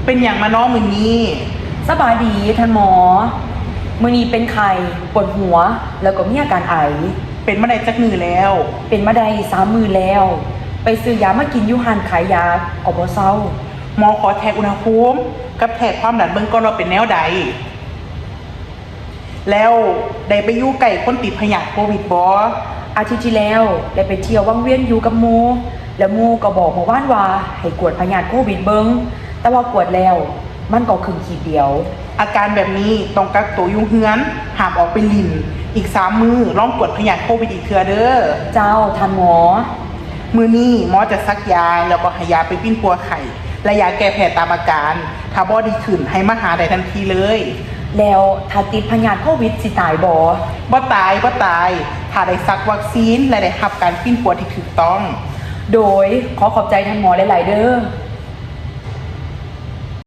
ເປັນຫຍັງມານໍມື້ນີ້? ສະບາຍດີທ່ານໝໍ. ມື້ນີ້ເປັນໄຂ້, ປວດຫົວ ແລ້ວກໍມີອາການໄອ. ເປັນມາໄດ້ຈັກມື້ແລ້ວ? ເປັນມາໄດ້ສາມມື້ແລ້ວ. ໄປຊື້ຢາມາກິນຢູ່ຮ້ານຂາຍຢາກໍບໍ່ເຊົາ. ໝໍຂໍແທກອຸນຫະພູມກັບແທກຄວາມດັນເບິ່ງກ່ອນວ່າເປັນແນວໃດ. ແລ້ວໄດ້ໄປຢູ່ໃກ້ຄົນຕິດພະຍາດໂຄວິດບໍ່? ອາທິດທີ່ແລ້ວໄດ້ໄປທ່ຽວວັງວຽນຢູ່ກັບໝູ່ ແລ້ວໝູ່ກໍບອກມື້ວານວ່າໃຫ້ກວດພະຍາດໂຄວິດເບິ່ງ, ແຕ່ວ່າກວດແລ້ວມັນກໍຂຶ້ນຂີດດຽວ. ອາການແບບນີ້ຕ້ອງກັກໂຕຢູ່ເຮືອນ, ຫ້າມອອກໄປຫຼິ້ນ. ອີກສາມມື້ລອງກວດພະຍາດໂຄວິດອີກເທື່ອເດີ້. ເຈົ້າ, ທ່ານໝໍ. ມື້ນີ້ໝໍຈະສັກຢາ ແລ້ວກໍໃຫ້ຢາໄປປິ່ນປົວໄຂ້ ແລະ ຢາແກ້ແພ້ຕາມອາການ. ຖ້າບໍ່ດີຂຶ້ນ ໃຫ້ມາຫາໄດ້ທັນທີເລີຍ. ແລ້ວຖ້າຕິດພະຍາດໂຄວິດຊິຕາຍບໍ່? ບໍ່ຕາຍ, ບໍ່ຕາຍ, ຖ້າໄດ້ສັກວັກຊີນ ແລະ ໄດ້ຮັບການປິ່ນປົວທີ່ຖືກຕ້ອງ. ໂດຍ, ຂໍຂອບໃຈທ່ານໝໍຫຼາຍໆເດີ້.